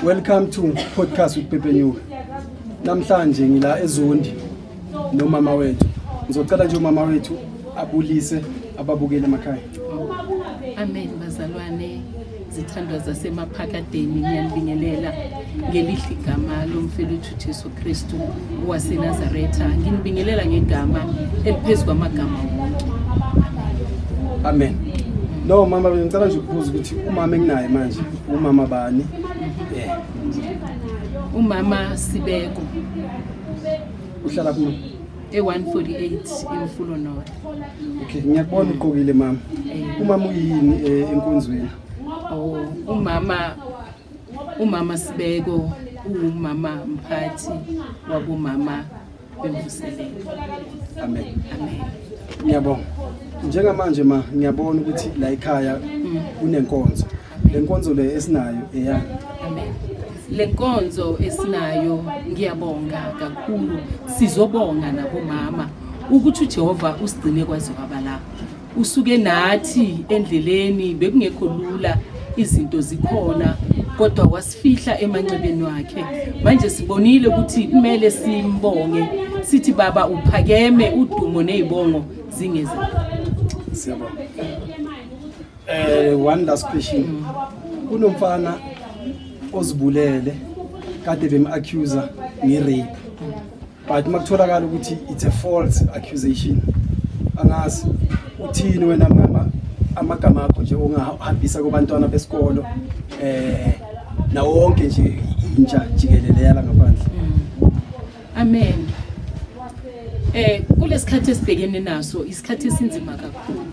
Welcome to Podcast with Pepe Nyuka. Namhlanje ngila eZondi nomama wethu. Ngizocela nje umama wethu abulise ababukele emakhaya. Amen bazalwane, zithandwa zasemaphakadeni, ngiyanibingelela ngelihle igama lomfeli Jesu Kristu waseNazaretha. Nginibingelela ngegama eliphezulu kwamagama wonke. Amen. No mama, ngicela nje ukubuza ukuthi umama enginaye manje umama bani? Umama Sibeko. Uhlala kuphi? E148 eMfulo North. Okay, ngiyakubona uqokile mama. Umama uyini enkonzweni? Oh, umama Sibeko umama mphathi wabomama bemvuselelo. Amen. Amen. Ngiyabonga. Njengamanje ma ngiyabona ukuthi la ekhaya kunenkonzo. Le nkonzo le esinayo eya. Amen. Le nkonzo esinayo ngiyabonga kakhulu. Sizobonga nabomama ukuthi uJehova usigcine kwaze kwaba la. Usuke nathi endleleni, bekungekho lula, izinto zikhona, kodwa wasifihla emanxebeni wakhe. Manje sibonile ukuthi kumele simbonge, sithi baba uphakeme, udumo nezibongo zingeze. Siyabonga. One last question. Kunomfana ozibulele kade bem-accuser nge-rape, but makutholakala ukuthi it's a false accusation. Angazi uthini wena mama, amagama akho nje ongahambisa kubantwana besikolo nawo wonke nje intsha jikelele yala ngaphandle. Amen. Kulesikhathi esibhekene naso, isikhathi esinzima kakhulu.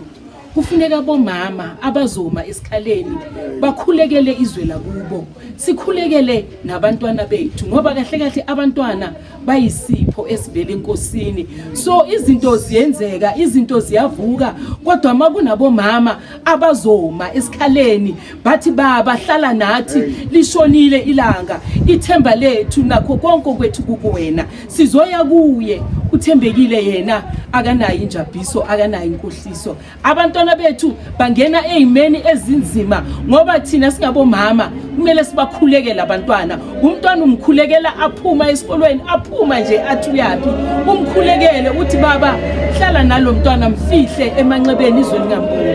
Kufuneka bomama abazoma esikhaleni bakhulekele izwe lakubo, sikhulekele nabantwana bethu, ngoba kahle kahle abantwana bayisipho esivela eNkosini. So izinto ziyenzeka, izinto ziyavuka, kodwa makunabomama abazoma esikhaleni bathi baba hlala nathi, lishonile ilanga, ithemba lethu nakho konke kwethu kukuwena, sizoya kuye, uthembekile yena, akanayo injabiso, akanayo inkohliso. Abantwana bethu bangena eyimeni ezinzima ngoba thina singabomama kumele sibakhulekele abantwana. Umntwana umkhulekela aphuma esikolweni, aphuma nje athi uyaphi, umkhulekele uthi baba hlala nalo mntwana, mfihle emanxebeni izwe lingamboni.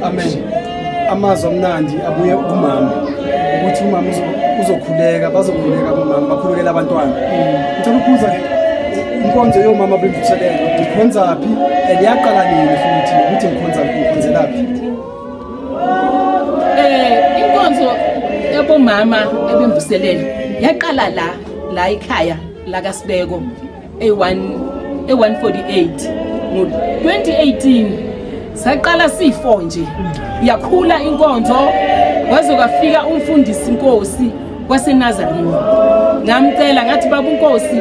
Amen. Amazwi amnandi abuye kumama ukuthi umama uzokhuleka, bazokhuleka abomama, bakhulekela abantwana. Ngicela ukubuza ke, inkonzo yomama bemvuselelo ngikhonza phi and yaqala nini futhi ukuthi ngikhonzelaphi? Inkonzo yabomama ebemvuselelo yaqala la ekhaya la kaSibeko e148 ngo-2018. Saqala si4 nje, yakhula inkonzo waze kwafika umfundisi Nkosi waseNazarini. Ngamcela ngathi baba uNkosi,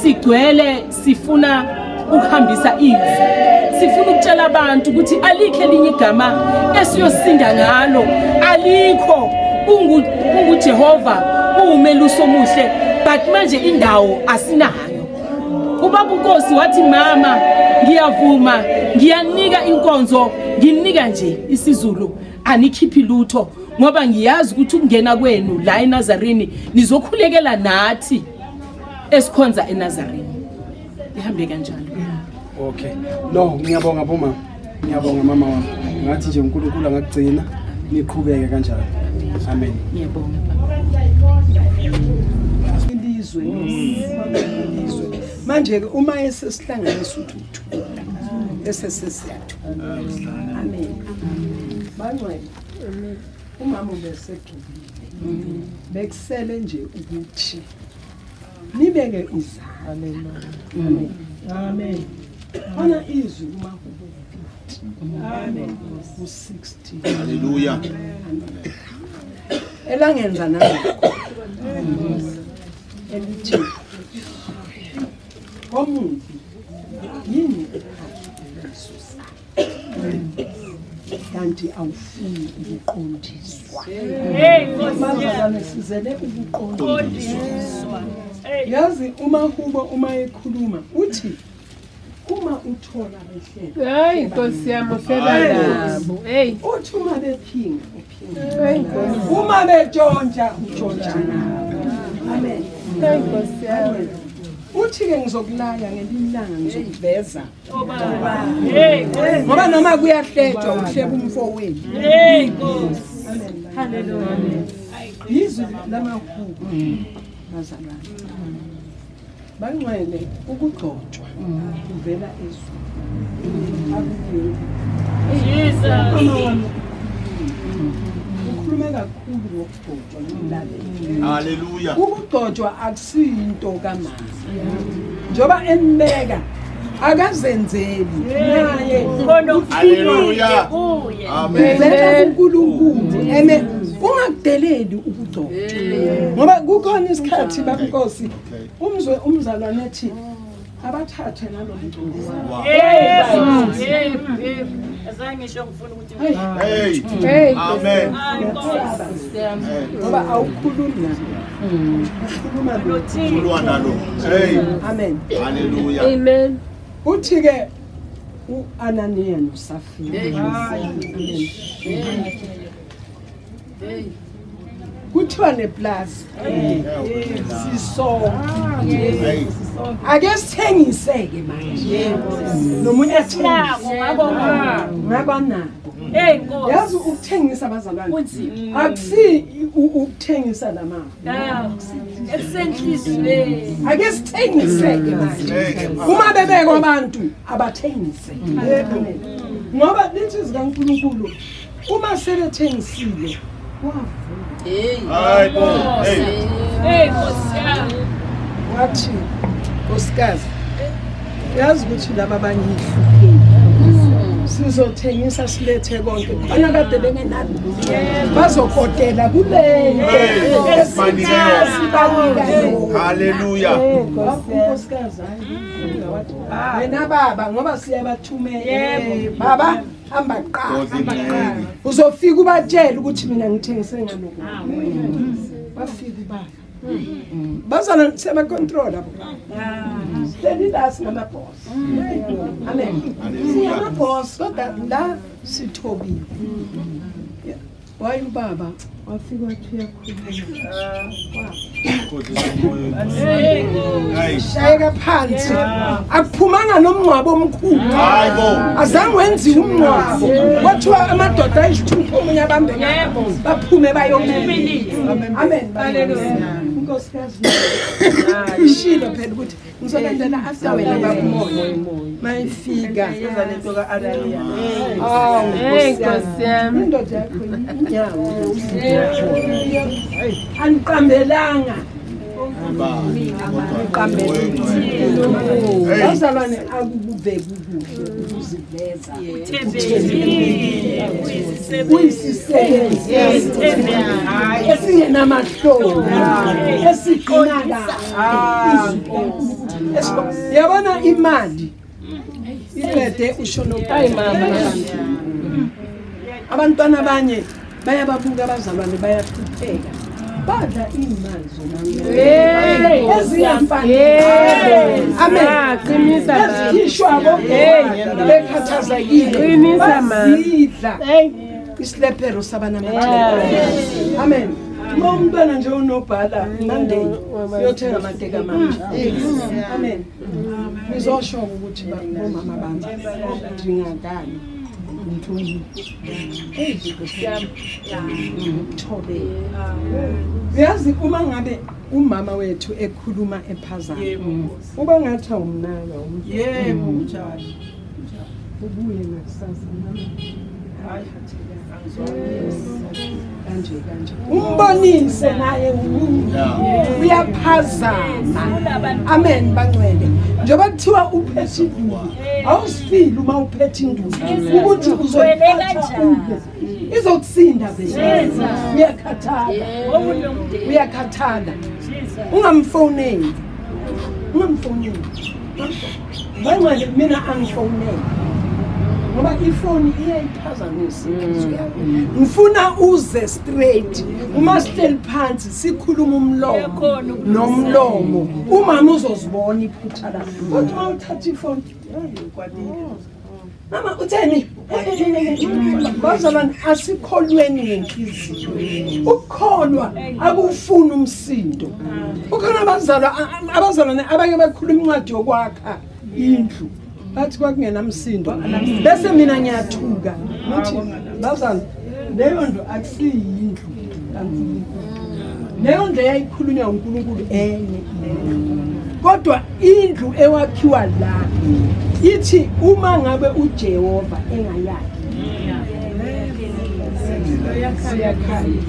sigcwele, sifuna ukuhambisa izwi, sifuna ukutshela abantu ukuthi alikho elinye igama esiyosinda ngalo, alikho, unguJehova, uwumelusi omuhle, but manje indawo asinayo. Ubaba uNkosi wathi mama ngiyavuma, ngiyanika inkonzo, nginika nje isiZulu, anikhiphi lutho, ngoba ngiyazi ukuthi ukungena kwenu la eNazarini nizokhulekela nathi esikhonza eNazarini. Ihambe kanjalo. Okay. No, ngiyabonga bomama. Ngiyabonga mama wami. Ngathi nje uNkulunkulu angakugcina niqhubeke kanjalo. Amen. Ngiyabonga baba. Ilizwe ilizwe. Manje ke uma esesihlanganisa uthuthu esesesiyathula. Amen. Bangcwele. Umama ubesegcobile. Bekusele nje ukuthi nibeke izandla. Amen. Amen. Khona izwi kuMahubo 50. Amen. U60. Hallelujah. Elangenza nalokho. Elithi omubi yini elisusa kanti awufuni ukuqondiswa. Hey, sizele ukuqondiswa. Yazi uMahubo uma ekhuluma uthi Uma uthola behlelo. Hayi Nkosi yami uhleba nabo. Hey. Uthi uma bephinga uphinga. Uma betshontsha utshontsha nabo. Amen. Hayi Nkosi yami. Uthi ke ngizokulaya ngelinye ilanga ngizokuveza. Hey. Ngoba noma kuyahletshwa uhleba umfowenu. Hey Nkosi. Amen. Hallelujah. Izwi lamahubo bazalwane. Bangcwele ukugcotshwa kuvela ezulwini. Akuveli. Jesus. Ukhulume kakhulu ngokugcotshwa nomlaleli. Hallelujah. Ukugcotshwa akusiyinto kamama. Njoba embeka akazenzeli naye. Hallelujah. Amen. Vela kuNkulunkulu. Amen. Ungakudeleli ukugcotshwa. Ngoba kukhona isikhathi baNkosi umzwe umzalwane ethi abathathe nalomgcobo. Yebo, yebo, yebo. Azange ngisho ngifuna ukuthi Hey. Hey. Amen. Ngoba awukhulumi nalo. Ukhuluma Ulwa nalo. Hey. Amen. Hallelujah. Amen. Uthi ke uAnaniya noSafira. Hey. Kuthiwa neplaza. Sisonke. Hey. Ake sithengiseke manje. Nomunye athengise. Ngaba nako. Hey Nkosi. Yazi ukuthengisa abazalwane. Kunzima. Akusi ukuthengisa lama. Esenhlizweni. Ake sithengiseke manje. Uma bebekwa abantu abathengise. Amen. Ngoba lithi zikaNkulunkulu uma sebethengisile wavuka. Hey. Hayi bo. Hey. Hey Nkosi yami. Wathi nkosikazi yazi ukuthi laba abanye ihluphekile sizothengisa silethe konke khona kade bengenalo bazokotela kulento esibanika yona. Hallelujah. Nkosikazi hayi wathi wena baba ngoba siyabathumela baba hamba kuqala uzofika ubatshele ukuthi mina ngithengise ngalokho bafika ubaba bazana siyabacontrola bo sihleli la singamabhosi. Amen. Singamabhosi kodwa la sithobile. Waye ubaba wafika wathi uyakhuluma. Hey. Shayeka phansi. Akuphumanga nomngcwabo omkhulu. Hayi bo. Azange wenziwe umngcwabo. Kwathiwa amadoda ayisithupha omunye abambe ngabo baphume bayomilisa. Amen. Hallelujah. Inkosikazi ishilo phela ukuthi ngizolandela after wena babumoya. Mayifika lento kaAnaniya. Awu Hey Nkosi yami. Indoda yakho inyawo. Aniqambelanga. Niqambelanga. Bazalwane akukubeki kuhle ukuziveza. Uthembekile. Uyisisebenzi esingenamahloni esiqina kahle. Yabona imali iqede ushono. Hayi mama. Abantwana abanye bayababuka abazalwane bayahlupheka. Badla imali zona. Hey. Ezingafanele. Amen. Qinisa mama. Ezikhishwa bogogo bekhathazekile. Qinisa mama. Bazidla. Hey. Isilephero sabanamathele. Amen. Uma umntwana nje unobhala Monday uyothenga amateka manje. Amen. Ngizosho ukuthi bomama bami dingakani ntoni. Hey Nkosi yami. Thobeka. Uyazi uma ngabe umama wethu ekhuluma ephazama. Uba ngathi awumnaka umzwa. Yebo njalo. Ubuye ngakusasa mama. Hayi Kanje kanje. Umbonise naye uyaphazama. Amen bangcwele. Njengoba kuthiwa uphethe induku, awusifili uma uphethe induku ukuthi uzoyiphatha uphi. Izokusinda vele. Uyakhathala. Uyakhathala. Ungamfoneli. Ungamfoneli. Bangcwele mina angifoneli. Ngoba ifoni iyayiphazamisa inhliziyo yakho. Ngifuna uze straight. Uma sihleli phansi sikhuluma umlomo nomlomo. Umama uzozibona iphutha lakho. Kodwa uma uthatha ifoni, mama utheni? Bazalwane asikholweni ngenhliziyo. Ukukholwa akufuni umsindo. Ukhona abazalwane abake bakhuluma incwadi yokwakha indlu. Bathi kwakungenamsindo. Bese mina ngiyathuka. Ngithi bazalwane leyo ndlu akusiyindlu kaNkulunkulu. Leyo ndlu yayikhulunywa uNkulunkulu enye. Kodwa indlu ewakhiwa la ithi uma ngabe uJehova engayakhi siyakhaya.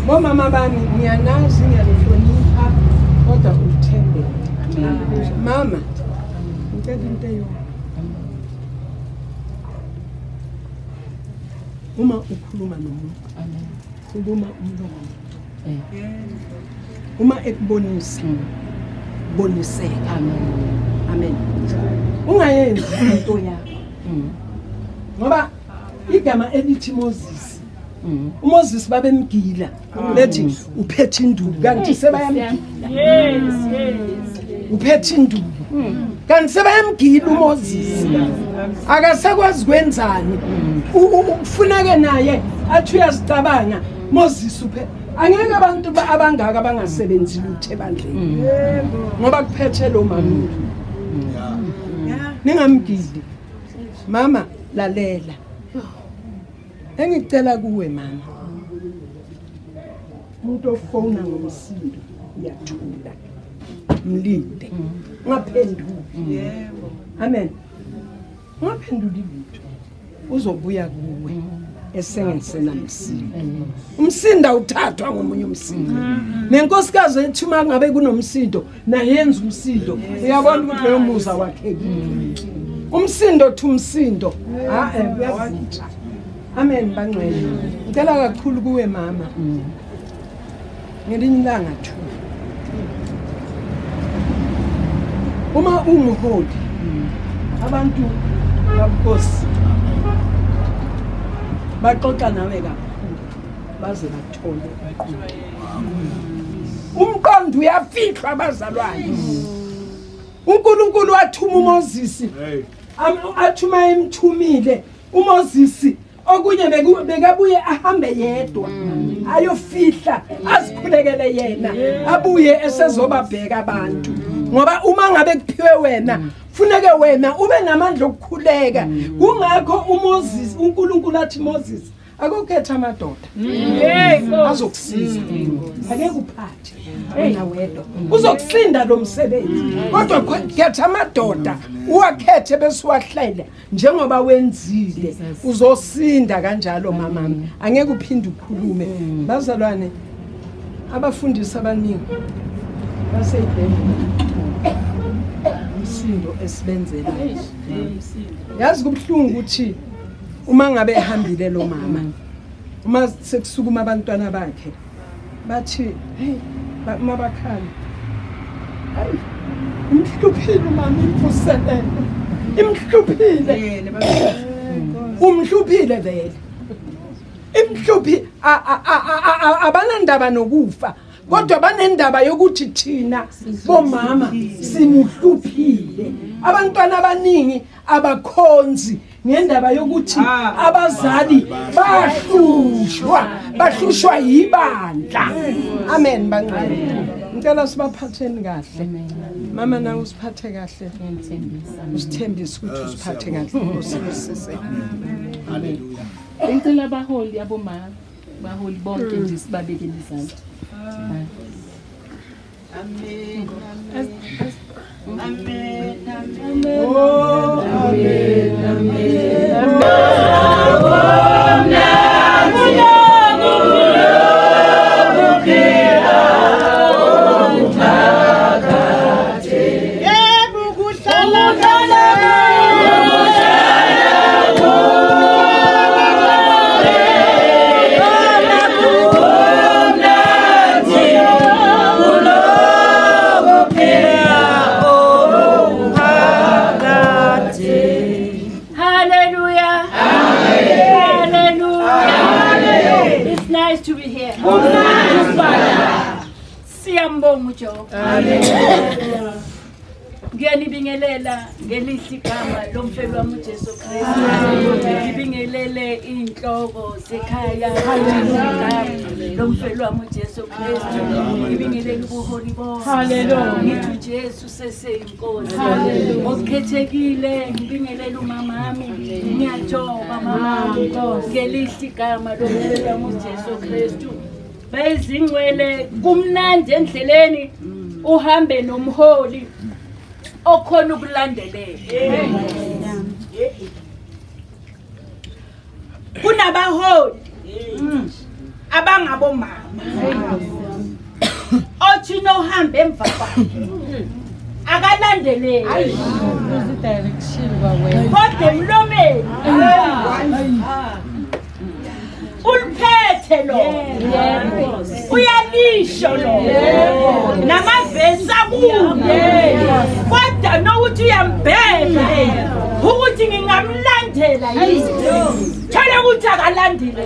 Bomama bami ngiyanazi ngiyanihlonipha kodwa uthembeke. Mama ngicela into eyodwa. Uma ukhuluma nomuntu, khuluma umlomo. Uma ekubonisa boniseka. Amen. Ungayenzi into yakho. Ngoba igama elithi Moses. uMoses babemgila lethi uphethe induku kanti sebayamgila. Yes, yes. Uphethe induku. Kanti sebayamgila uMoses. Akasakwazi kwenzani. Ufuneke naye athi uyazicabanga Moses uphethe. Angeke abantu abangaka abangasebenzi lutho ebandleni. Ngoba kuphethe lo mama. Ningamgili. Mama lalela. Engicela kuwe mama. Umuntu ofona ngomsindo uyathula. Mlinde. Ungaphenduli. Yebo. Amen. Ungaphenduli lutho. Uzobuya kuwe esengensenamsindo. Umsindo awuthathwa ngomunye umsindo. Nenkosikazi ethi uma ngabe kunomsindo nayenza umsindo. Uyabona ukuthi leyo muza wakhekile. Umsindo thi umsindo. Uyavutha. Amen bangcwele. Ngicela kakhulu kuwe mama. Ngelinye ilanga thula. Uma ungumholi abantu babukhosi baxoxa nawe kakhulu baze bathole umqondo. Umqondo uyafihlwa abazalwane. uNkulunkulu wathuma uMoses. Athuma emthumile uMoses okunye bekabuye ahambe yedwa ayofihla azikhulekele yena abuye esezobabheka abantu. Ngoba uma ngabe kuphiwe wena funeke wena ube namandla okukhuleka. Kungakho uMoses uNkulunkulu athi Moses akukhetha amadoda azokusiza. Angeke uphathe wena wedwa. Uzokusinda lo msebenzi. Kodwa khetha amadoda uwakhethe bese uwahlele njengoba wenzile. Uzosinda kanjalo mama. Angeke uphinde ukhulume. Bazalwane abafundisi abaningi baseyibhedlela umsindo esibenzela. Yazi kubuhlungu ukuthi uma ngabe ehambile lo mama uma sekusukuma abantwana bakhe bathi hey mabakhala hayi imhluphile umama imvuselele imhluphile umhluphile vele imhluphi abanandaba nokufa kodwa banendaba yokuthi thina bomama simuhluphile. Abantwana abaningi abakhonzi ngendaba yokuthi abazali bahlushwa yibandla. Amen bangcwele. Ngicela sibaphatheni kahle. Mama nawe usiphathe kahle. Usithembise ukuthi usiphathe kahle. Usibusise. Hallelujah. Ngicela abaholi abomama baholi bonke nje sibabekele izandla. Amen. Amen. Amen. Oh, amen. Amen. Hallelujah. nice to be here. Siyambonga uJehova. Amen. Ngiyanibingelela ngelihle igama lomfelo wami uJesu Kristu. Ngibingelele inhloko zekhaya lomfelo wami uJesu Kristu. Ngibingelele ubuholi bonke. Hallelujah. Ngithi uJesu seseyinkosi. Okukhethekile ngibingelele umama wami. Ngiyathoba mama ngelihle igama lomfelo wami uJesu Kristu. Bayizingcwele kumnandi endleleni uhambe nomholi okhona ukulandelela. Kunabaholi abangabomama othi nohambe emva kwakhe akalandeleli kodwa emlomeni uliphethe lo uyalisho lo namavesi akuye kodwa nokuthi uyambheka ukuthi ngingamlandela yini thola ukuthi akalandele.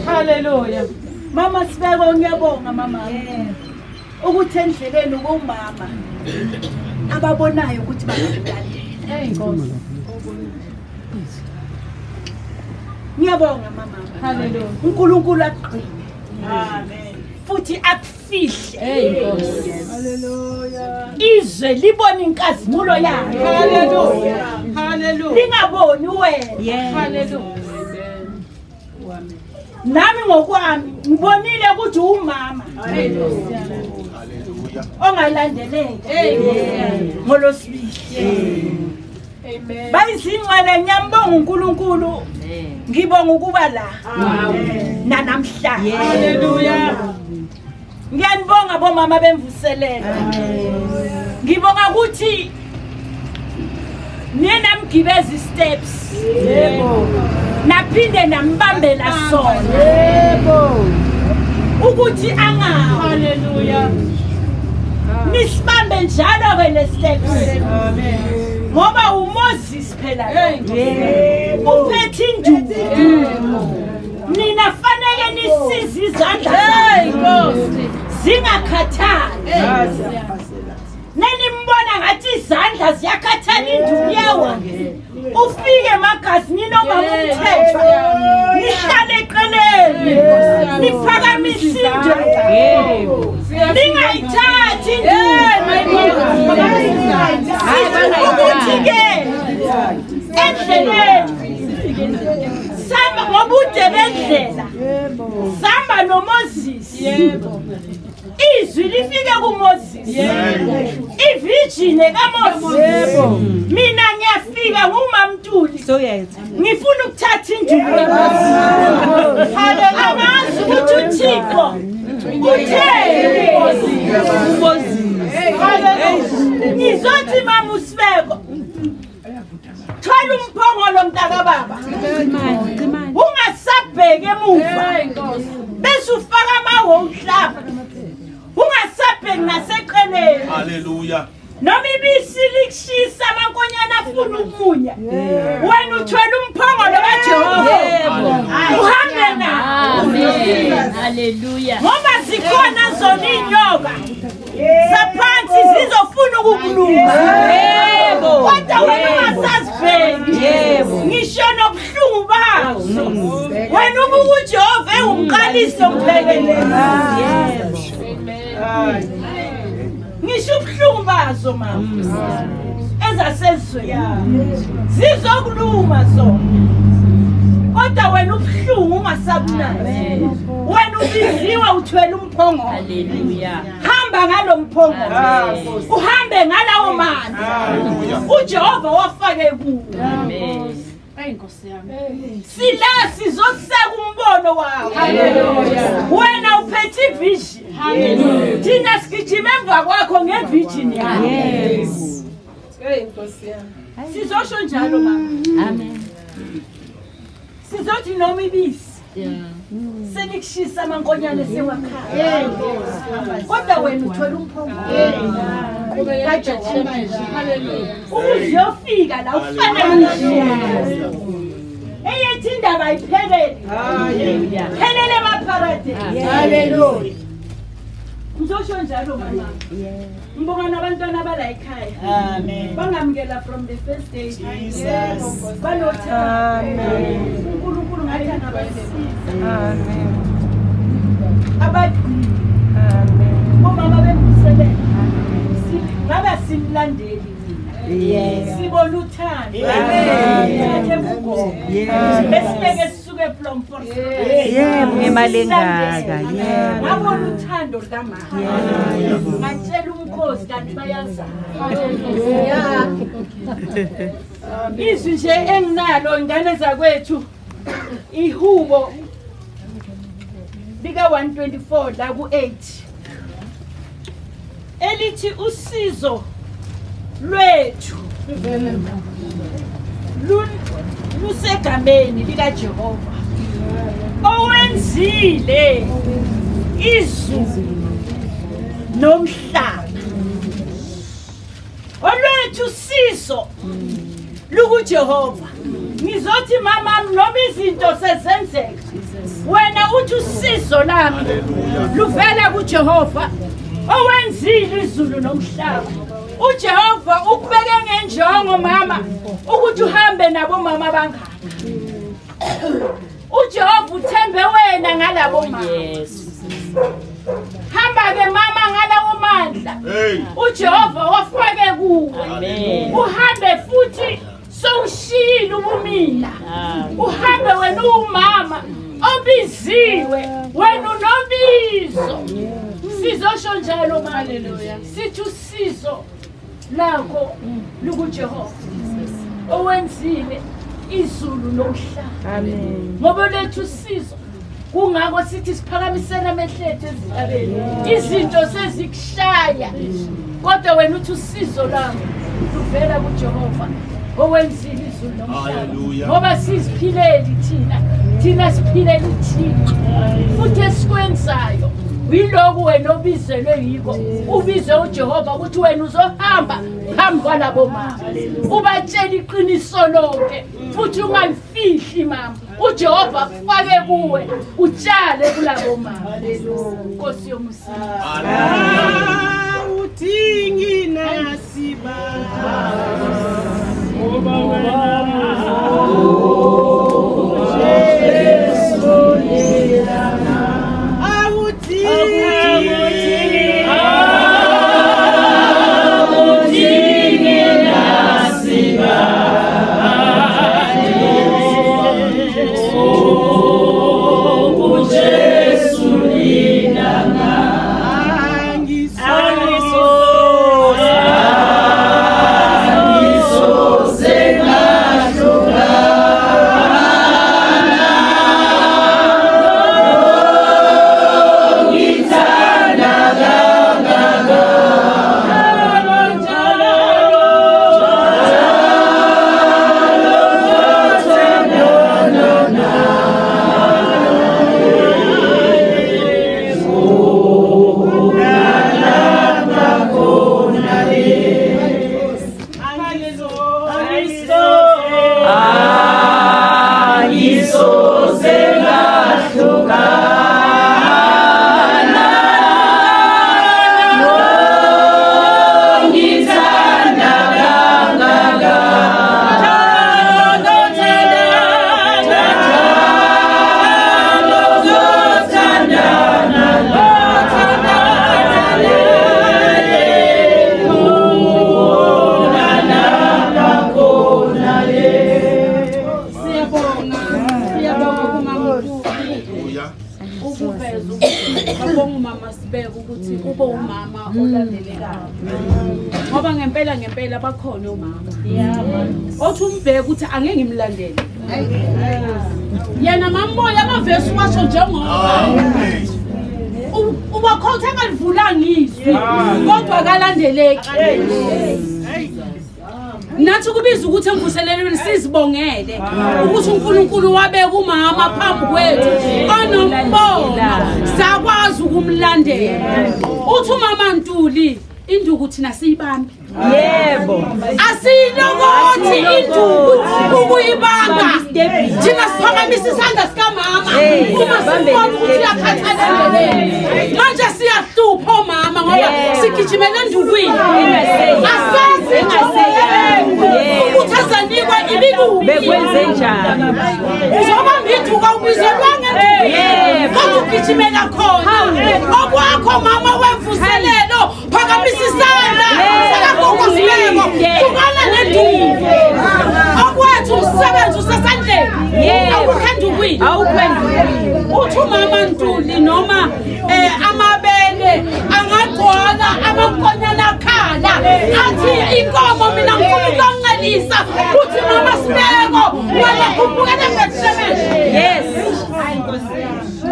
Hallelujah. Mama Sibeko ngiyabonga mama ukuthi endleleni komama ababonayo ukuthi bangakulandela. Ngiyabonga mama. Hallelujah. uNkulunkulu akugcine. Amen. Futhi akufihle. Hallelujah. Izwe libone inkazimulo yakhe. Hallelujah. Hallelujah. Lingaboni wena. Hallelujah. Nami ngokwami ngibonile ukuthi umama. Hallelujah. Ongalandeleki. Amen. Ngolosibili. Amen. Bayizingcwele ngiyambonga uNkulunkulu. Ngibonga ukuba la nanamhlanje. Hallelujah. Ngiyanibonga bomama bemvuselelo. Ngibonga ukuthi niye namgibeza steps. Yebo. Naphinde nambambela sona. Yebo. Ukuthi angawi. Hallelujah. Nisibambe njalo ke le steps. Amen. Ngoba uMoses phela uphethe induku. Nina fanele nisize izandla zingakhathali. Nenimbona ngathi izandla ziyakhathala induku yawa. Ufike emagazi noma umthetho nihlale eqeleni niphakamise induku ningayithathi induku. Ukuthi ke endleleni samba ngobude bendlela samba noMoses. Izwi lifike kuMoses. Ivirgin kaMoses. Mina ngiyafika nguMamntuli. Ngifuna ukuthatha induku kaMoses. Angazi ukuthi uThixo utheni kuMoses. Ngizothi mama uSibeko thwala umphongolo mntakababa ungasabheki emuva bese ufaka amahowuhlaba ungasabheki naseqeleni. Hallelujah. Noma ibisi likushisa amankonyana afuna ukumunya wena uthwele umphongolo kaJehova uhambe nawo. Hallelujah. Ngoba zikhona zona inyoka zaphansi zizofuna ukukuluma. Yebo. Kodwa wena ungasazibheki. Yebo. Ngisho nobuhlungu bazo. Wena ubuka uJehova ewumqalisi nomphekeleli. Yebo. Amen. Ngisho ubuhlungu bazo mama. Ezasezweni. Zizokuluma zona. Kodwa wena ubuhlungu ungasabunazi. Wena ubiziwe uthwele umphongolo. Hallelujah. Hamba ngalo mphongolo. Uhambe ngalawo mandla. uJehova wafake kuwe. Amen. Inkosi yami. Sila sizoseka umbono wakho. Hallelujah. Wena uphethe ivision. Hallelujah. Thina sigijima emva kwakho ngevision yakho. Yes. Inkosi yami. Sizosho njalo mama. Amen. Sizothi noma ibisi. Selikushisa amankonyane sewakhaya. Kodwa wena uthola umphongolo. kaJehova. Uzofika la ufanele ushiye. Eyethi indaba ayiphelele. Hallelujah. Phelele emaparadise. emadokodeni. Hallelujah. Ngizosho njalo mama. Ngibonga nabantwana abala ekhaya. Amen. Bangamukela from the first day. Jesus. Banothando. Amen. uNkulunkulu ngathi angabasiza. Amen. Abagcini. Amen. Omama bemvuselele. Ngabe simlandeli thina. Yes. Sibona uthando. Amen. Yes. Besibeke sisuke from force. Yebo ngemali engaka. Yebo. Ngabona uthando lukamama. Ngatshela umkhosi kanti bayazana. Izwi nje enginalo ingane zakwethu ihubo lika 124 la ku8 elithi usizo lwethu lusegameni lika Jehova owenzile izulu nomhlaba. Olwethu usizo lukuJehova. Ngizothi mama noma izinto sezenzeka wena uthi usizo lami luvela kuJehova owenzile izulu nomhlaba. uJehova ukubeke ngenjongo mama ukuthi uhambe nabo mama bangaka. uJehova uthembe wena ngalabo mama. Hamba ke mama ngalawo mandla uJehova wafake kuwe. Uhambe futhi sowushilo ubumina. Uhambe wena umama obiziwe, wena unobizo. Sizosho njalo mama. Sithi usizo lakho lukuJehova owenzile izulu nomhlaba. Amen. Ngoba lethu usizo kungako sithi siphakamisela amehlo ethu ezintabeni. Izinto sezikushaya kodwa wena uthi usizo lami luvela kuJehova owenzile izulu nomhlaba. Ngoba siziphileli thina siphilela uThixo futhi esikwenzayo yiloku wena obizelwe yiko. Ubize uJehova ukuthi wena uzohamba phambi kwalabo mama ubatshela iqiniso lonke futhi ungalifihli mama. uJehova afake kuwe utshale kulabo mama. Nkosi yomusa. Awudingi nasiba ngoba wena Jesu lilanga. Awudingi nasiba Jesu lilanga. Angisoze ngahlukana ngithanda kangaka. Angisoze ngahlukana ngithanda kangaka. Ukuveza ukuthi babonga umama sibeke ukuthi ube umama olandelekayo. Ngoba ngempela ngempela bakhona omama. Othi umbheke ukuthi angeke ngimlandele. Yena mamboya amavesi washo njengoba ubakhotha engalivulanga izwi kodwa akalandeleki. Nathi kubiza ukuthi emvuselelweni sizibongele ukuthi uNkulunkulu wabeka umama phambi kwethu onombono sakwazi ukumlandela. Uthi umama Ntuli induku thina siyibambe. Yebo. Asilokothi induku ukuyibamba. Thina siphakamisa isandla sikamama uma sibona ukuthi uyakhathalela. Ugijimele endukwini. Asazi ukuthi azanikwa ibikuphi. Bekwenze njani? Uzobamba induku awubizelwanga endukwini. Kodwa ugijimela khona. Okwakho mama wemvuselelo, phakamisa isandla sakagogo Sibeko. Hlukana nenduku. Okwethu umsebenzi usesandleni. Awukho endukwini. Awukho endukwini. Uthi umama Ntuli noma amabele angagcwala amankonyana akhala athi inkomo mina ngifuna ukuncelisa uthi mama Sibeko wena khuphukela eBethlehem. Yes.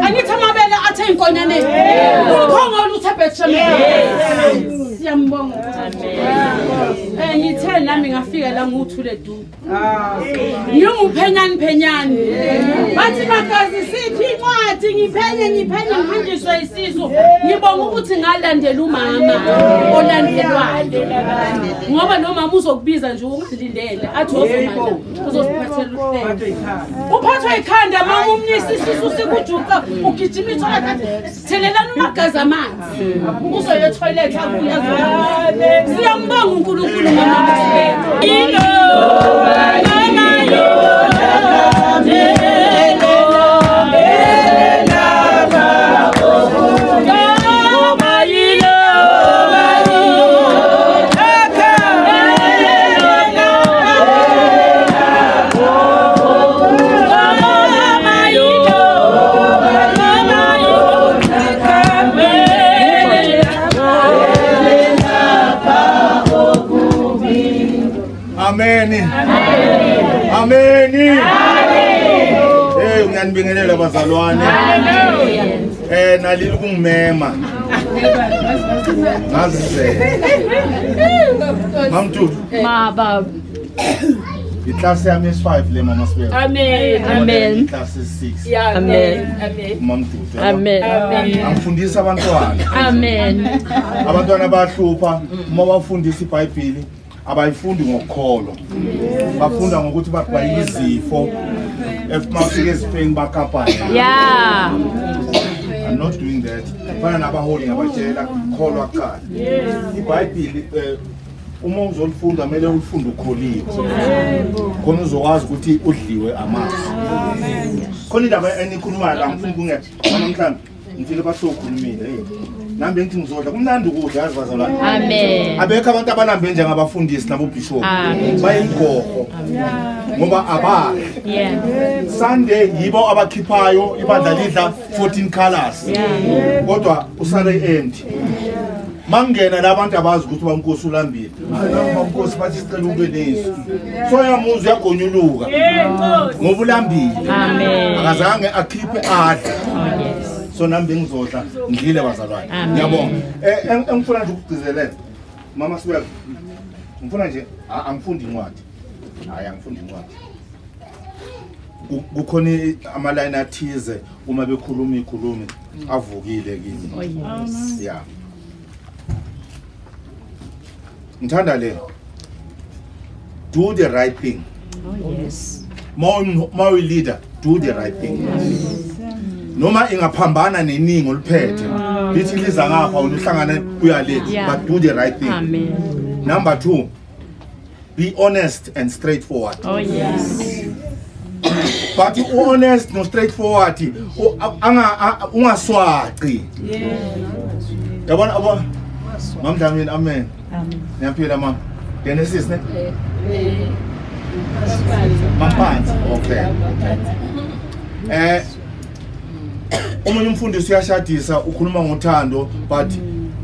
Angithi amabele athe inkonyane umphongolo uthe eBethlehem. Siyambonga. Amen. Ngithe nami ngafika la nguthule du. Nginguphenyani phenyani. Bathi magazi siphi incwadi ngiphenye ngihanjiswe isisu. Ngibonga ukuthi ngalandela umama olandelwayo. Ngoba lo mama uzokubiza nje ungalindele athi wozomandla uzosiphathela uhlelo. Uphathwa ikhanda mama umnisi isisu sikujuqa ugijima ithola thelelana umagazi amanzi. Uzoya toilet abuye azobona. Siyambonga uNkulunkulu mama Sibeko. Ilo mama yo Amen. Amen. Eh ngiyanibingelela bazalwane. Hallelujah. Nalile ukungimema. Ngazizela. Mamntuli. Ma baba. Iclass yami is5 le mama Sibeko. Amen. Amen. Iclass is6. Amen. Amen. Mamntuli. Amen. Angifundisa abantwana. Amen. Abantwana bayahlupha uma bafundisa iBhayibheli. Abayifundi ngokukholwa. Bafunda ngokuthi bayizifo. Mafike ezifeni bakapana. Yeah. I'm not doing that. Fana nabaholi ngabatshela kholwa kuqala. iBhayibheli uma uzolifunda kumele ulifunde ukholiwe. Khona uzokwazi ukuthi udliwe amazwi. Khona indaba enikhulumayo la ngifuna ukunge namhlanje ngifike basokhulumile. Nami ngithi ngizodla kumnandi ukudla yazi bazalwane. Amen. Abekho abantu abalambe njengabafundisi nabobishop. Bayigogo. Ngoba abadli. Sunday yibo abakhiphayo ibandla lidla 14 colors. Kodwa uSunday empty. Mangena labantu abazi ukuthi bankosi ulambile. Hayi bankosi bathi sicela ube nezwi. So yamuzi uyagonyuluka. Ngoba ulambile. Amen. Akazange akhiphe adle. So nami ngizodla ngidlile bazalwane. Ngiyabonga. Engifuna nje ukugcizelela. Mama Sibeko. Ngifuna nje angifundi incwadi. Hayi angifundi incwadi. Kukhona ama line athize uma bekhuluma ikhulumi avukile kimi. Oh yes. Yeah. Ngithanda le. Do the right thing. Oh yes. More leader, do the right thing. Yes. Noma ingaphambana neningi oluphethe lithi liza ngapha uhlangane uyale, but do the right thing. Amen. Number 2, be honest and straightforward. Oh yes. But honest no straightforward ungaswaqi. Yabona abo Mam Dlamini, amen. Amen. Niyaphila mama. Genesis ne? Mampanzi. Okay. Omunye umfundisi uyashadisa ukhuluma ngothando but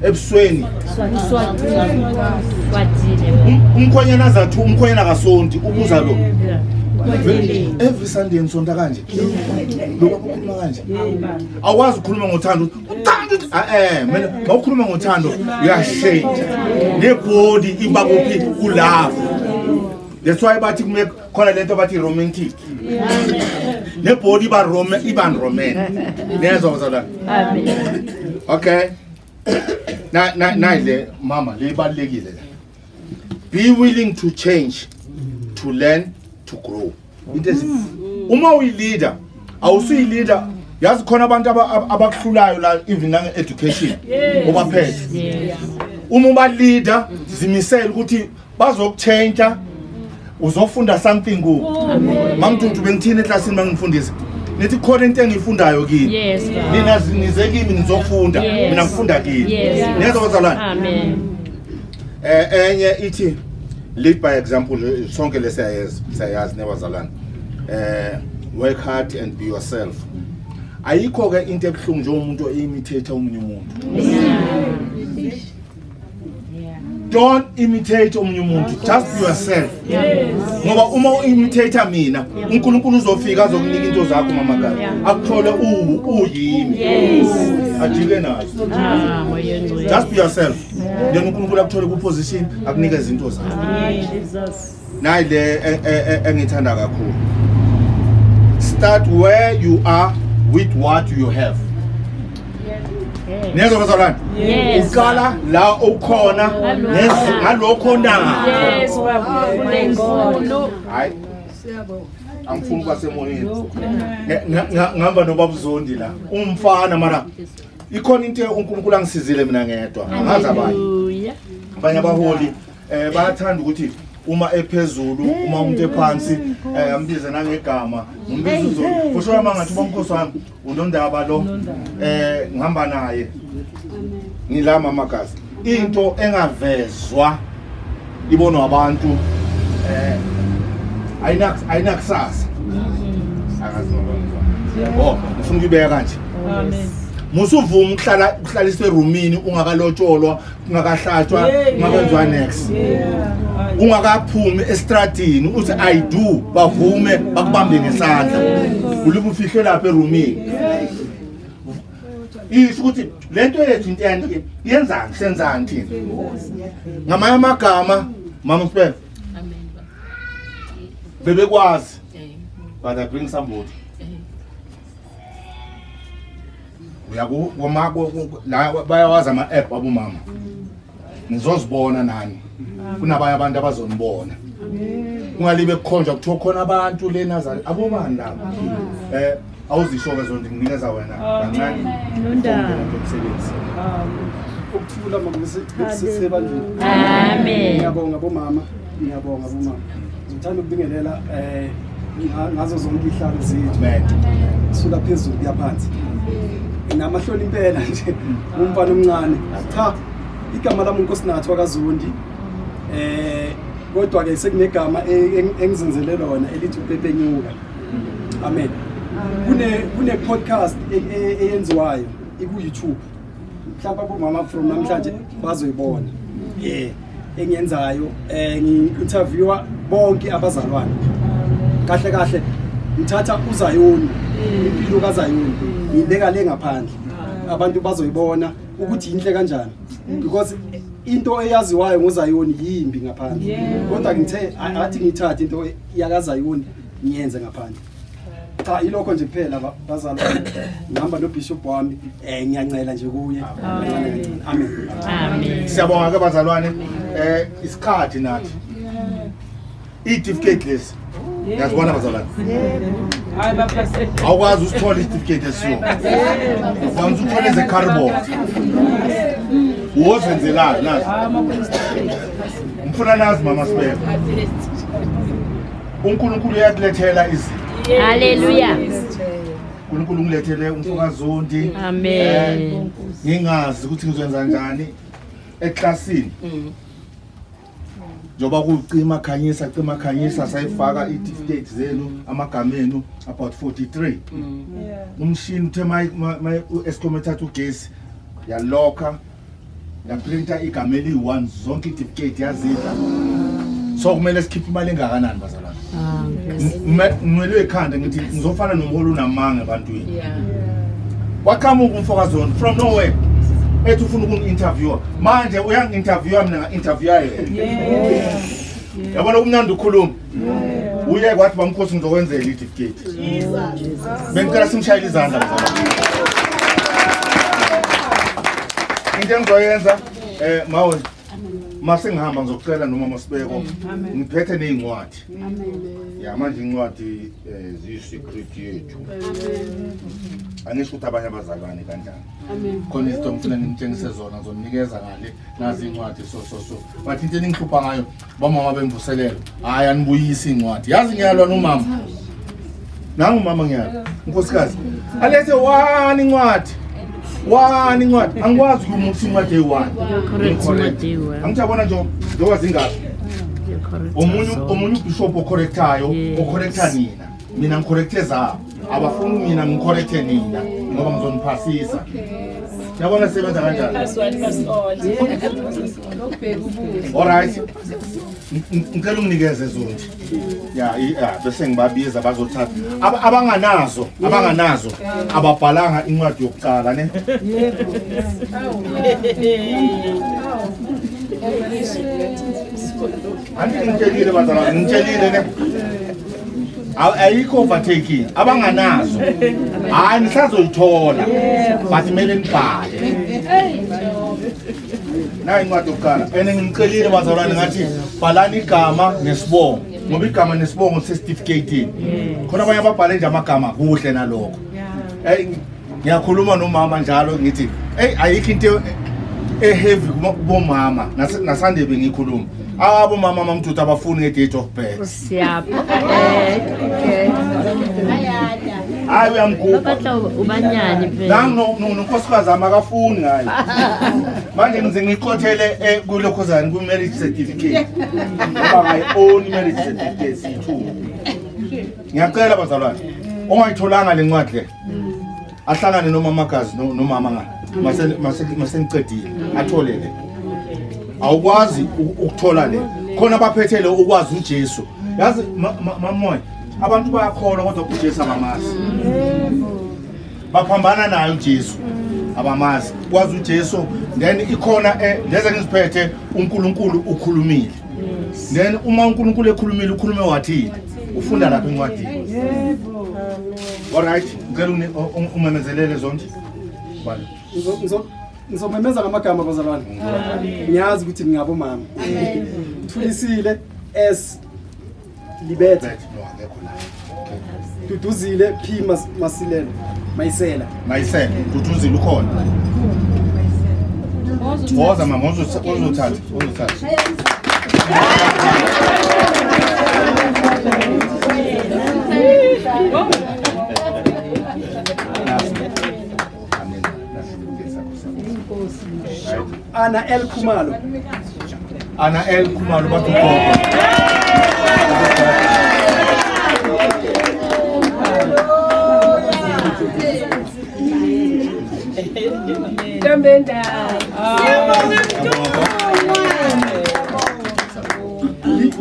ebusweni umkhwenyana azathu umkhwenyana kasonti ubuza lo every Sunday nisonta kanje lokho ukhuluma kanje awazi ukukhuluma ngothando uthando mina mawukhuluma ngothando uyashintsha nebody iba kuphi kulove. That's why bathi kume khona lento bathi romantic. Nebody iba roman. Niyezwa bazalwane? Amen. Okay. Na le mama le ibalekile la. Be willing to change, to learn, to grow. Into uma uyi leader, awusuyi leader Yazi khona abantu abakuhlulayo la even nange education obaphethe. Uma uba leader zimisele ukuthi bazokuchange, uzofunda something ku. Mamthuthu bengithini eklasini mangifundisa. Nithi khona into engiyifundayo kini. Nina nize kimi nizofunda, mina ngifunda kini. Niyezwa bazalwane? Amen. Enye ithi lead by example, sonke lesiyayazi, siyayazi nebazalwane. Work hard and be yourself. Ayikho ke into ebuhlungu njengomuntu oimitate omunye umuntu. Don't imitate omunye umuntu, just be yourself. Ngoba uma uimitate mina, uNkulunkulu uzofika azokunika into zakho mama kazi. Akuthole uyimi. Ajike nazo. Just be yourself. Then uNkulunkulu akuthole ku position akunike izinto zakho. Nayi le engithanda kakhulu. Start where you are with what you have. Niyezwa bazalwane? Uqala la ukhona ngalokho onakho. Yes, baba. Hayi. Angifuni kwasemoyeni. Ngihamba nobabuzondi la. Umfana mara ikhona into uNkulunkulu angisizile mina ngedwa. Angazi abanye. Abanye abaholi bayathanda ukuthi uma ephezulu uma umuntu ephansi ambize nangegama ngimbiza uzo kusho uma ngathi ubamkhosi wami unondaba lo ngihamba naye ngilama amagazi into engavezwa ibonwa abantu ayinakusasa akazi ngoba ngizwa ngifuna ukubeka kanje. Amen. Musuvuma ukuhlala ukuhlaliswe erumini ungakalotsholwa ungakahlatshwa ungakwenziwa next ungakaphumi estradini uthi I do bavume bakubambe ngesandla ulibe ufihle lapha erumini. Isho ukuthi lento yethu into yani yenzani senzani thina ngamanye amagama mama Sibele. Amen. Bebekwazi but I bring somebody. La bayawazi ama-app abomama. Nizozibona nani. Kunabanye abantu abazonibona. Kungalibe kukhonjwa kuthiwa khona abantu lena abobani laba. Awuzisho ke zonke nginikeza wena kancane. Nondaba. Ukuthula mama sisebandleni. Amen. Ngiyabonga bomama, ngiyabonga bomama. Ngithanda ukubingelela ngazo zonke ihlalo zethu. Amen. Suka phezulu kuya phansi. Namahloni impela nje umfana omncane. Cha, igama lami uNkosinathi wakaZondi. Kodwa ke sekunegama engizenzele lona elithi uPepenyuka. Amen. Kune podcast eyenziwayo iku YouTube. Mhlawumbe abomama from namhlanje bazoyibona. Engiyenzayo ngi-interviewer bonke abazalwane. Kahle kahle ngithatha uZayoni, impilo kaZayoni ngibeka le ngaphandle. Abantu bazoyibona ukuthi inhle kanjani because into eyaziwayo ngoZayoni yimbi ngaphandle. Kodwa ngithe athi ngithathe into yakaZayoni ngiyenze ngaphandle. Cha ilokho nje kuphela bazalwane. Ngihamba noBishop wami ngiyancela nje kuye. Amen. Amen. Siyabonga ke bazalwane. Isikhathi nathi. I-certificate lesi. Ngiyazibona bazalwane. Hayi bapastor. Awukwazi usithola isitifiketi esiyo. Uvamisa ukuthola eze-cardboard. Wozenzelayo nazi. Ngifuna nazi mama Sibeko. uNkulunkulu uyakulethela izinto. Hallelujah. uNkulunkulu ungilethele umfokaZondi. Amen. Ngingazi ukuthi ngizwenza kanjani eklasini. Njoba kucima khanyisa cima khanyisa sayifaka i-certificate zenu amagama enu about 43. Umshini uthe my Eskom ethatha ugesi yalokha yaprinta igama eli-1 zonke i-certificate yazidla. So kumele sikhiphe imali engakanani bazalwane? Ngimele ekhanda ngithi ngizofana nomholi unamanga ebantwini. Waqhamuka umfokaZondi from nowhere. Ethi ufuna ukungi-interviewa manje uyangi-interviewa mina nga-interviewa yena. Yabona kumnandi ukukhuluma. Uye kwathi bamkhosi ngizokwenzela i-certificate. Bengicela simshayele izandla bazalwane. Into engizoyenza mawe Mase ngihamba ngizocela noma Masibeko ngiphethe nezincwadi. Ya manje incwadi ziyi-secret yethu. Angisho ukuthi abanye abazalwane kanjani. Khona izinto ngifuna ngimtshengise zona ngizonikeza ngale nazi incwadi so. Bathi into eningihlupha ngayo bomama bemvuselelo. Hayi anibuyisi incwadi. Yazi ngiyalwa nomama. Nangu mama ngiyalwa. Nkosikazi. Alethe one incwadi. One incwadi. Angikwazi ukumusa incwadi eyi-1. Correct. Angijabona nje njengoba zingaka. Omunye ubishop ocorrectayo, ocorrecta nina. Mina ngicorrecte zabo. Abafuni mina ngicorrecte nina ngoba ngizoniphasisa. Yabona sebenza kanjani? All right. Ngicela unginikeze zonke. Ya, bese ngibabiza bazothatha. Abanganazo, ababhalanga incwadi yokuqala ne. Yebo. Angitshelile bazalwane, ngitshelile ne. Ayikho overtaking, abanganazo. Hayi nisazoyithola. But kumele nibhale. Nayi incwadi yokuqala. Ene ngimcelile bazalwane ngathi bhalani igama nesibongo. Ngoba igama nesibongo sesitifiketini. Khona abanye ababhale nje amagama kuhle nalokho. Ngiyakhuluma nomama njalo ngithi, hey ayikho into eheavy kubomama. Nasande bengikhuluma. Abo mama mamthuthu abafuni nge-date of birth. Siyapho. Hayi uyamgubha. Ubanyani phela. Nangu nonkosikazi akafuni ngayo. Manje ngize ngiqothele kulokhuzana ku marriage certificate. Ngoba ngayi own marriage certificate sithu. Ngiyacela bazalwane. Ongayitholanga lencwadi le. Ahlangane nomamakazi nomama nga. Mase ngicedile athole le. Awukwazi ukuthola le. Khona abaphethele ukwazi uJesu. Yazi mamoya abantu bayakholwa kodwa uJesu abamazi. Baphambana naye uJesu. Abamazi. Kwazi uJesu then ikhona leze ngiziphethe uNkulunkulu ukhulumile. Then uma uNkulunkulu ekhulumile ukhulume wathini? Ufunda lapha encwadini. Yebo. All right, ngicela umemezelele zonke. Bale. Ngizomemeza ngamagama bazalwane. Ngiyazi ukuthi ningabomama. Thulisile S Libethe. No akekho la. Duduzile P Masilela. Mayisela. Mayisela. Duduzile ukhona. Woza mama uzothatha, uzothatha. Ana L Khumalo. Ana L Khumalo bathi ugogo.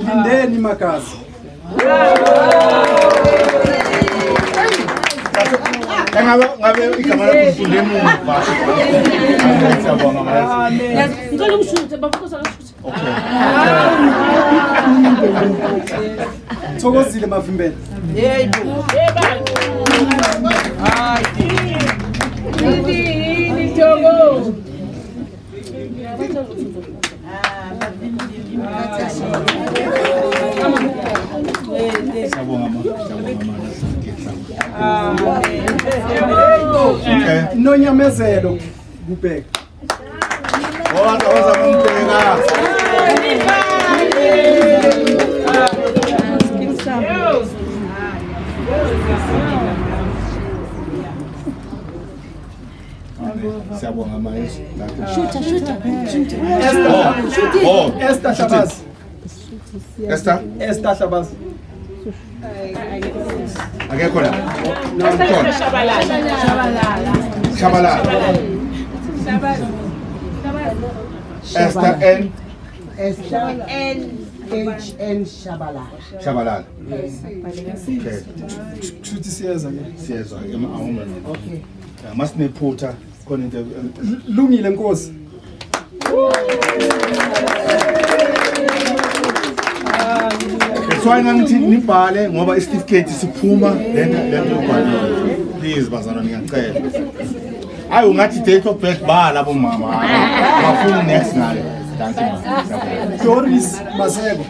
Lindeni Makazi. Ngabe igama lakho ufunde emuva. Siyabonga manje. Ngicela ukushuthe baba shuthe. Okay. Thokozile Mavimbela. Yebo. Hayi. Yini Thoko? Siyabonga mama. Siyabonga mama. Okay. Nonyamezelo kubheka. Woza woza kumbheka. Siyabonga manje. Shutha shutha. Esther. Esther Shabazz. Esther? Esther Shabazz. Akekho la. Esther Shabalala. Shabalala. Esther N. Esther N H N Shabalala. Shabalala. Okay. Kushuthi siyeza ke. Siyeza awumele. Okay. Masinephutha khona into Lungile Nkosi. That's why ngangithi nibhale ngoba isitifiketi siphuma lento yobhale. Please bazalwane ngiyacela. Hayi ungathi date of birth bala bomama. Bafuna next nayo. Doris Maseko.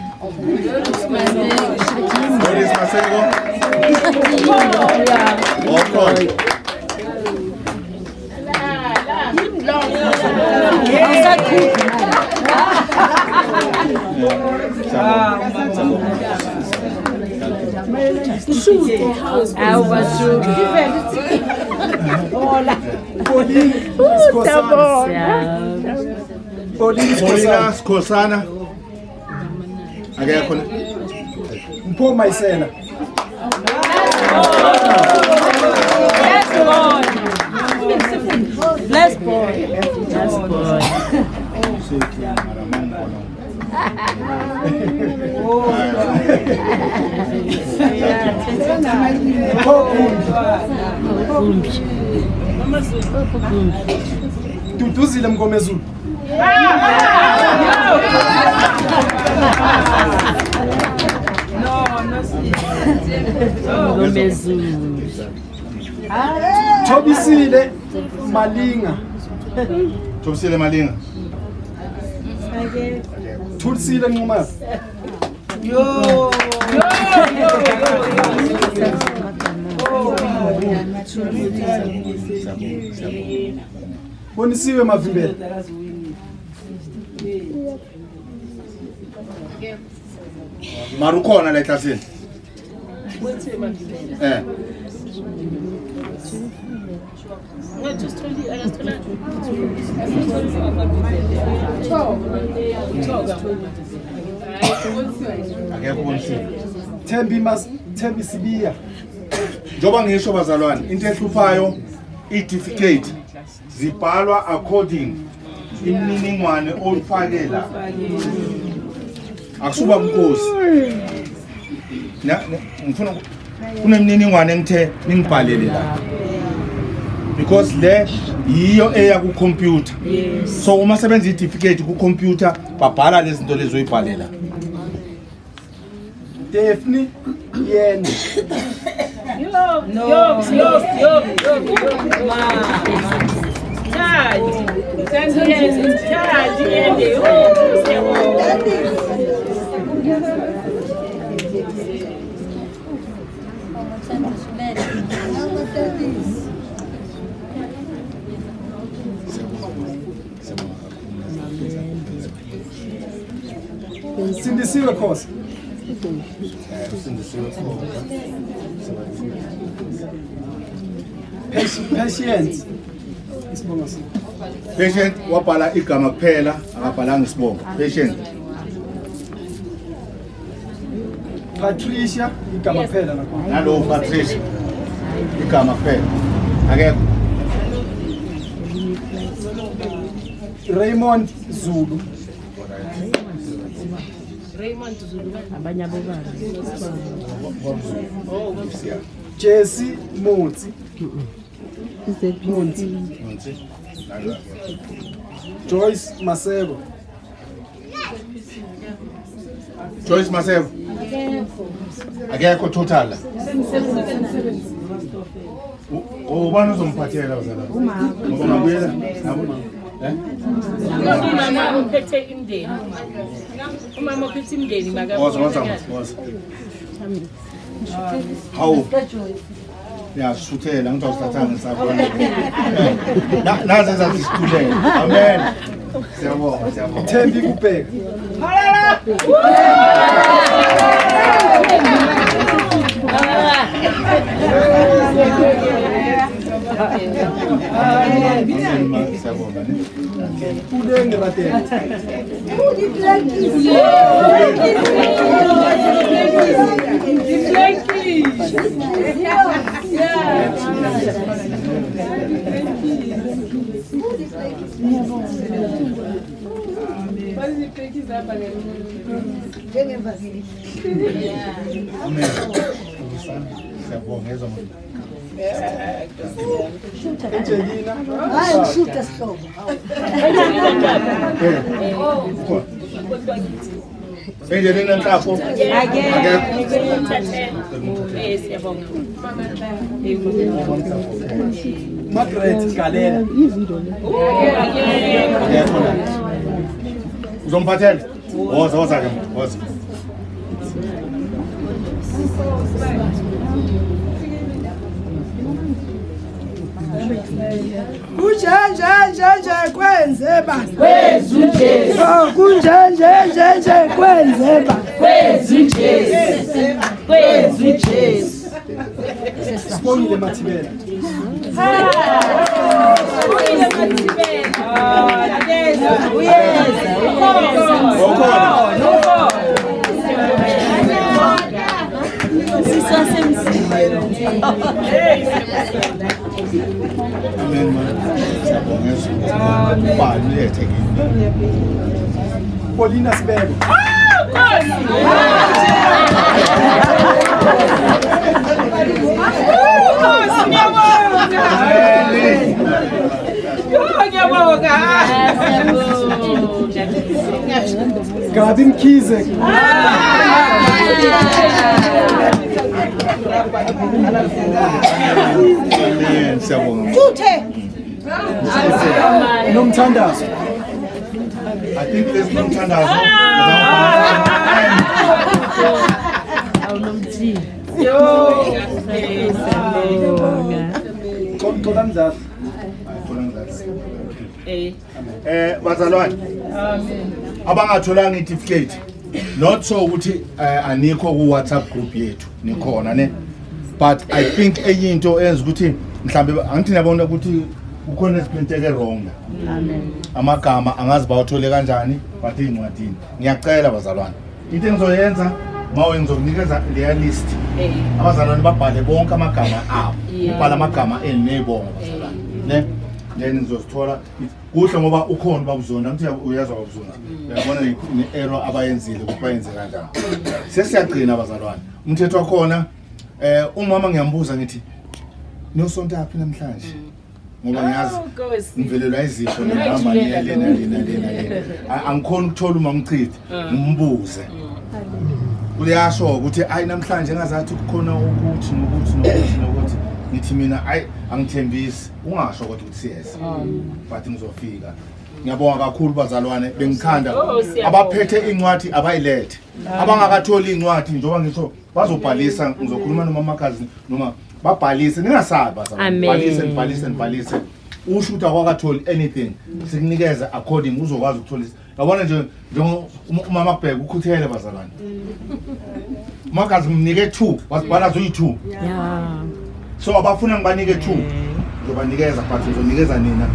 Doris Maseko. Okay. Paulina Skosana. Akekho. Mpho Maisela. Bless boy. Bless boy. Bless boy. Duduzile Mngomezulu. Mngomezulu. Thobisile Malinga. Thobisile Malinga. Thulisile Nxumalo. Yo. Yo yo yo. Bonisiwe Mavimbela. Mara ukhona la eklasini? Eh. Akekho Bonisiwe. Thembi Sibiya. Njengoba ngisho bazalwane, into ehluphayo i-certificate zibhalwa according imininingwane oyifake la. Akusuba mkhosi. Ngifuna kunemininingwane engithe ningibhalele la. Because le yiyo eya ku computer. So uma sebenza i-certificate ku computer babhala lezi zinto lezo oyibhalela. Daphne Yene. Yo yo yo yo yo. Sindisiwe Khosi. Patient. Isibongo sakhe. Patient wabhala igama kuphela, akabhalanga isibongo. Patient. Patricia igama kuphela nakho. Nalo Patricia igama kuphela. Akekho. Raymond Zulu. Raymond Zulu. Abanye abobaba. Jesse Motsi. Motsi. Joyce Maseko. Joyce Maseko. Akekho total. Ubani uzomphathela uzala? Ngoba ngabuyela nabo. Eh? Umama uphethe imndeni. Umama uphethe imndeni maka. Hawu. Ngiyashuthela ngizawusithatha ngisakho. Naze zathi sithulele. Amen. Siyabonga, siyabonga. Thembi kubheka. Halala. Siyabonga. Puleng Rateng. Angelina. Hayi sihlobo. Angelina Nhlapho. Margaret Galela. Uzomphathela? Woza woza ke, woza. Kunjenjenjenje kwenze ba. Kwenzu Jesu. Oh, kunjenjenjenje kwenze ba. Kwenzu Jesu. Kwenzu Jesu. Sibongile Mathibela. Sibongile Mathibela. Uyeza. Amen man. Siyabonga izulu. Ubani ulethe kimi. Paulina Sibeko. Gabi Mkhize. Amen. Siyabonga. Nomthandazo. I think there's Nomthandazo. Bazalwane. Abangatholanga certificate. Not so ukuthi anikho ku WhatsApp group yethu nikhona ne. But I think enye into enza ukuthi mhlambe angithi nabona ukuthi kukhona esiprinteke wrong la. Amen. Amagama angazi bawathole kanjani but incwadini. Ngiyacela bazalwane. Into engizoyenza mawe ngizokunikeza leya list. Abazalwane babhale bonke amagama abo. Ubhala amagama enebongo bazalwane. Ne? Then ngizozithola kuhle ngoba ukhona babuzona ngithi uyazwa babuzona. Uyabona ne-error abayenzile ukuthi bayenze kanjani. Sesiyagcina bazalwane. Umthetho wakhona umama ngiyambuza ngithi niyosonta phi namhlanje? Ngoba ngiyazi ngivelelwa izifo nehamba lena lena lena lena. Angikhona ukuthola umamchithi ngimbuze. Uyasho ukuthi ayi namhlanje ngazathi kukhona ukuthi nokuthi nokuthi nokuthi. Ngithi mina ayi angithembisi ungasho kodwa ukuthi yes. But ngizofika. Ngiyabonga kakhulu bazalwane bengikhanda abaphethe incwadi abayilethe. Abangakatholi incwadi njengoba ngisho bazobhalisa ngizokhuluma nomamakazi noma babhalise ningasabi bazalwane. Bhalise nibhalise nibhalise. Usho ukuthi akwakatholi anything sikunikeza according uzokwazi ukutholisa. Yabona nje njengo umama Bheka ukhuthele bazalwane. Umakazi ngimnike 2 wasibhala zoyi2. Yeah. So abafuna ngibanike 2 ngizobanikeza but ngizonikeza nina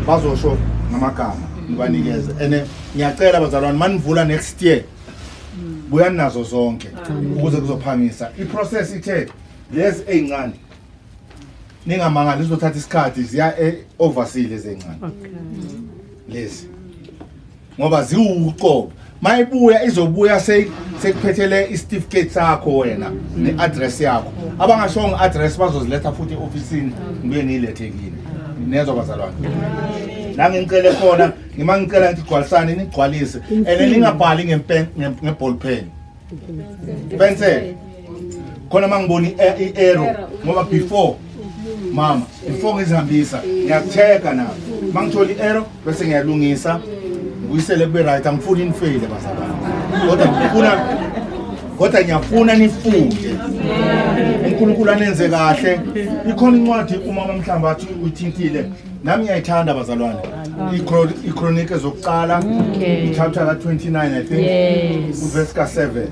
bazosho ngamagama ngibanikeze. And ngiyacela bazalwane manivula next year buyani nazo zonke ukuze kuzophangisa i-process ithe lezi ezincane ningamangali izothatha isikhathi ziya overseas lezi ezincane. Lezi ngoba ziwuqobo mayibuya izobuya sekuphethele isitifiketi sakho wena ne-address yakho. Abangashongo address bazoziletha futhi e-ofisini ngibuye ngiyilethe kini. Nezwa bazalwane. La ngicele khona ngima ngicela ngithi gcwalisani nigcwalise and ningabhali nge-ball pen. Pencil. Khona mangiboni i-error ngoba before mama before ngizihambisa ngiyakuchecka na mangithola i-error bese ngiyalungisa ngibuyisele kube right. Angifuni nifeyile bazalwane kodwa ngiyafuna nifunde. uNkulunkulu anenze kahle. Ikhona incwadi umama mhlamba athi uyithintile nami ngiyayithanda bazalwane. iChronicles zokuqala chapter ka 29 I think uverse ka 7.